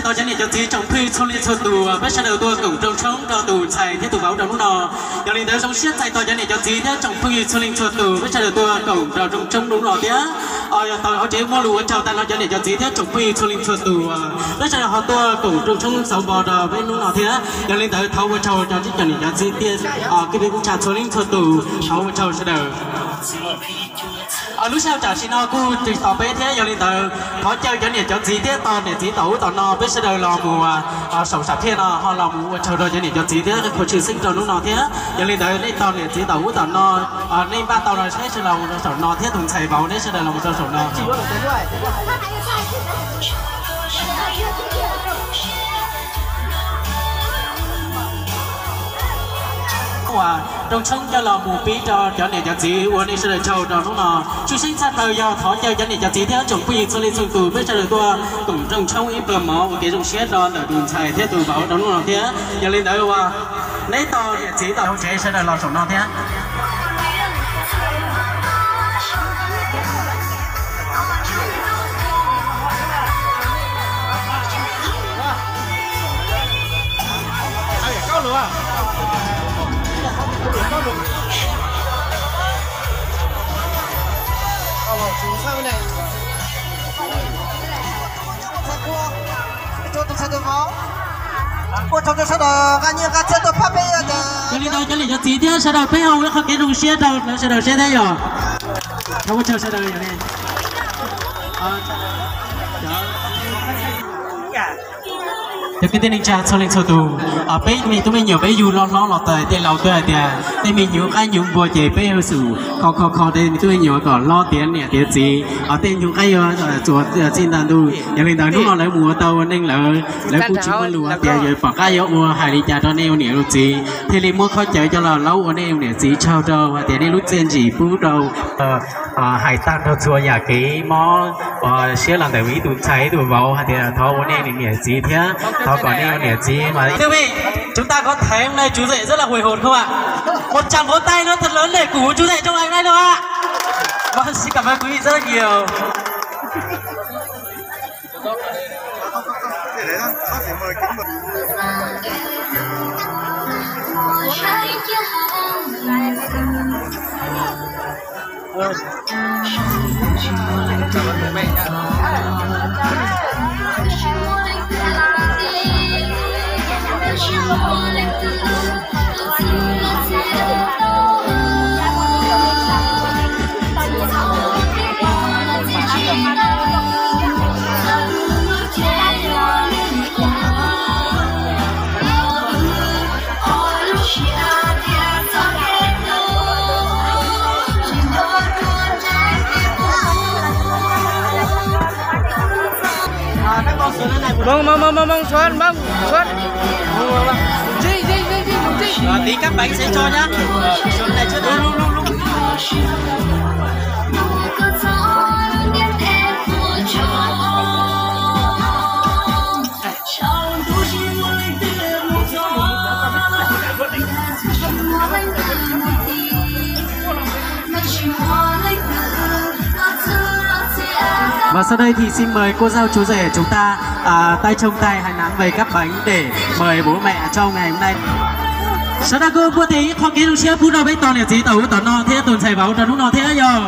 Tau cov niam cov txiv tsoom phooj ywg txhua leej txhua tus, peb sawv daws tuaj koom rooj tshoob rau tus ntxhais thiab tus vauv rau hnub no. Yog li ntawd zoo siab txais tos cov niam cov txiv thiab tsoom phooj ywg txhua leej txhua tus, peb sawv daws tuaj koom rau rooj tshoob hnub no thiab. Tau hauv tsev muaj lus ua tsaug tag no cov niam cov txiv thiab tsoom phooj ywg txhua leej txhua tus, peb sawv daws ho tuaj koom rooj tshoob xauv npo rau peb hnub no thiab. Yog li ntawd thov ua tsaug rau cov niam cov txiv thiab kwv tij neej tsa txhua leej txhua tus, thov ua tsaug sawv daws. Lub sij hawm tam sim no kuj tos peb thiab, yog li ntawd thov caw cov niam cov txiv thiab tos niam txiv tom ub tom no, peb sawv daws los mus saum sam phiaj no ho los mus ua tsaug rau cov niam cov txiv thiab qhua tshwj xeeb rau hnub no thiab. Yog li ntawd nej tos niam txiv tom ub tom no, nej npaj tau los saib sawv los mus rau saum no thiab tus ntxhais vauv neb sawv daws los mus rau saum no. Rooj tshoob coj los mus pib rau cov niam cov txiv ua nej sawv daws tsaug rau hnub no. Tshwj xeeb tshaj tawm yog thov caw cov niam cov txiv thiab tsoom phooj ywg txhua leej txhua tus peb sawv daws tuaj koom rooj tshoob ib pluag mov ua kev zoo siab rau ntawm tus ntxhais thiab tus vauv rau hnub no thiab. Yog li ntawd uas neb tos niam txiv tom hauv tsev sawv daws los saum no thiab. Yog li ntawd cov niam cov txiv thiab sawv daws peb ho ua qhov kev zoo siab rau lawv sawv daws seb thiab yog. Thov ua tsaug sawv daws yog li. Cov kwv tij neej tsa txhua leej txhua tus, peb me tub me nyuam peb yug loj hlob los tas tej laus twb hais tias tej me nyuam qaib nyuam npua ces peb yuav tsum kho kho kho tej me tub me nyuam kom hlob tiav niam tiav txiv, tej nyuag qaib yuav txuas txij nta ntuj. Yog li ntawd hnub no lawv mus ua tau ua neej lawm, lawv kuj tsis muaj lus hais tias yuav pom qab yuav ua hais li cas rau nej ua niam ua txiv, thiaj li muab khaub ncaws coj los laub ua nej ua niam txiv tsaug rau hais tias nej lub txiaj ntsim pub rau hais tag nrho txhua yam kev mob siab los ntawm ib tug ntxhais ib tug vauv hais tias thov ua nej niam txiv thiab thov kom nej ua niam txiv mas. Thưa quý vị, chúng ta có thấy hôm nay chú rể rất là hồi hộp không ạ? Một tràng vỗ tay nữa thật lớn để cổ vũ chú rể trong ngày hôm nay được không ạ? Vâng, xin cảm ơn quý vị rất là nhiều. Mông, mông, mông, mông, mông, Xuân, mông, Xuân. Rồi, tí cắt bánh sẽ cho nhá. Xuân này trước đã. Và sau đây thì xin mời cô dâu chú rể chúng ta à, tay trong tay Hà Nắng về cắp bánh để mời bố mẹ trong ngày hôm nay. Sawv daws kuj muaj tej ib qho kev zoo siab pub rau peb tos niam txiv tom ub tom no thiab tus ntxhais vauv rau hnub no thiab yog.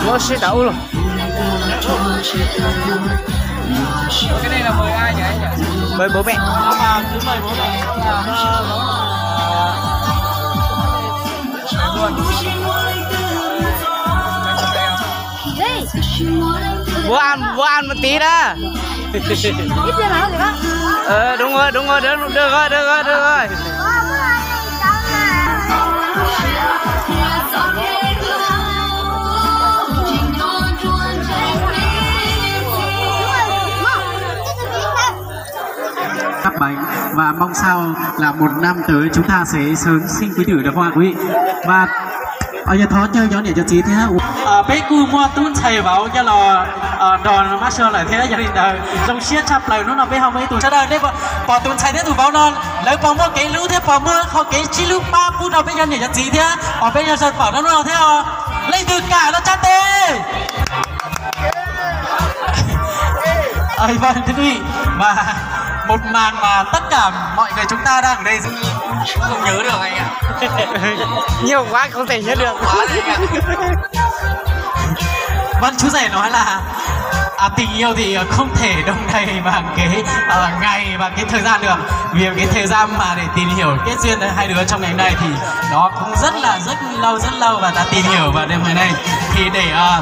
Ua si tau los. Cái này là mời ai nhỉ anh nhỉ? Mời bố mẹ. Mà cứ mời bố mẹ. Luôn. Bố ăn, bố ăn một tí đã. Ít tiền lắm thì bác. Ờ, đúng rồi, đúng rồi, được, được rồi, được rồi, được rồi. Cắp bánh và mong sao là một năm tới chúng ta sẽ sớm sinh quý tử được không ạ quý vị? Và à, giờ thó chơi nhóm niệm chó tí thế. À, peb kuj muaj tub ntxhais vauv nyob los à, nrog mab sua lawm thiab, yog li ntawd zoo siab tshaj plaws hnub no peb ho muaj ib tug sawv daws nej pom tus ntxhais thiab tus vauv no lawv pom muaj kev hlub thiab pom muaj qhov kev sib hlub pab pub rau peb cov niam cov txiv thiab os, peb yog sawv pom no no thiab os. Leej twg kam los tsa tes. Ơi, vâng, thưa quý vị, và một màn mà tất cả mọi người chúng ta đang ở đây không nhớ được anh ạ. Nhiều quá không thể nhớ được. Quá đấy anh ạ. Vâng, chú rể nói là à, tình yêu thì không thể đong đầy bằng cái à, ngày và cái thời gian được. Vì cái thời gian mà để tìm hiểu kết duyên hai đứa trong ngày hôm nay thì nó cũng rất là rất lâu rất lâu và đã tìm hiểu và đến ngày nay thì để à,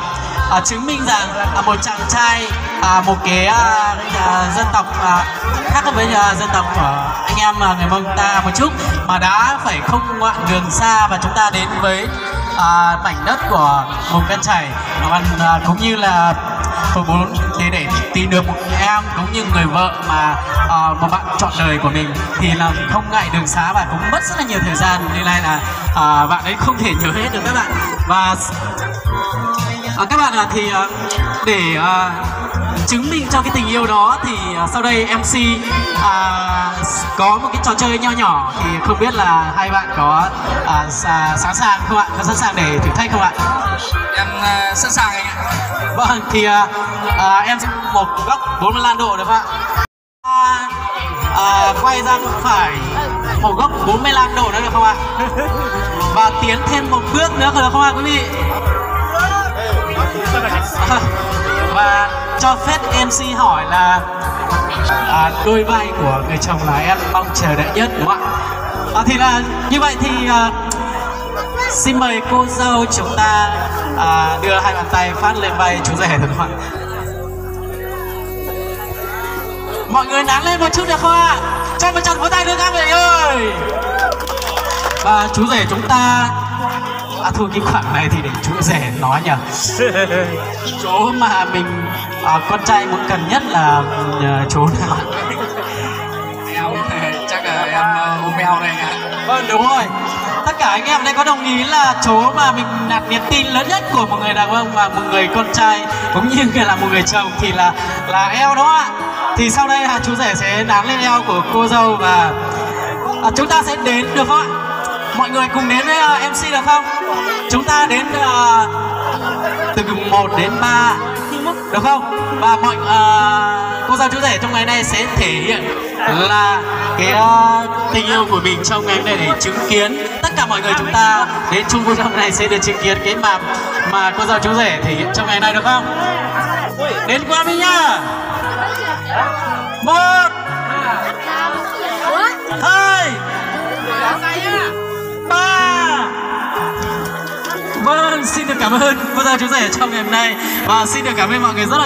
à, chứng minh rằng à, một chàng trai à, một cái à, à, dân tộc à, khác với à, dân tộc của anh em à, người Mông ta một chút mà đã phải không ngại đường xa và chúng ta đến với à, mảnh đất của Mù Cang Chải và à, cũng như là Phường bốn để để tìm được một người em cũng như người vợ mà à, một bạn trọn đời của mình thì là không ngại đường xa và cũng mất rất là nhiều thời gian nên nay là à, bạn ấy không thể nhớ hết được các bạn và à, các bạn à, thì à, để à, chứng minh cho cái tình yêu đó thì à, sau đây em xê à, có một cái trò chơi nho nhỏ thì không biết là hai bạn có à, sa- sẵn sàng không ạ? Có sẵn sàng để thử thách không ạ? Em à, sẵn sàng anh ạ. Vâng, thì à, à, em sẽ một góc bốn mươi lăm độ được không ạ? À, à, quay ra phải một góc bốn mươi lăm độ nữa được không ạ? Và tiến thêm một bước nữa được không ạ quý vị? Và cho phép em xê hỏi là à, đôi vai của người chồng là em mong chờ đợi nhất đúng không ạ? À, thì là như vậy thì à, xin mời cô dâu chúng ta à, đưa hai bàn tay phát lên vai chú rể được không ạ? Mọi người nắng lên một chút được không ạ? Cho một tràng vỗ tay nữa các vị ơi. Và chú rể chúng ta à, thu cái khoản này thì để chú rể nói nhỉ. Chỗ mà mình à, con trai muốn cần nhất là à, chỗ nào? Em, chắc là em ờ, ôm eo đây anh ạ. Vâng, đúng rồi. Tất cả anh em ở đây có đồng ý là chỗ mà mình nạp niềm tin lớn nhất của một người đàn ông và một người con trai cũng như là một người chồng thì là là eo đó ạ. Thì sau đây là chú rể sẽ nắm lên eo của cô dâu và à, chúng ta sẽ đếm được không ạ? Mọi người cùng đếm với à, em xê được không? Chúng ta đếm à, từ một đến ba được không? Và mọi à, cô dâu chú rể trong ngày nay sẽ thể hiện là cái à, tình yêu của mình trong ngày hôm nay để chứng kiến tất cả mọi người chúng ta đến chung vui trong ngày sẽ được chứng kiến cái màn mà cô dâu chú rể thể hiện trong ngày nay được không? Đến qua mình nha. Một, hai, ba. Vâng, xin được cảm ơn cô dâu chú rể trong ngày hôm nay và xin được cảm ơn mọi người rất là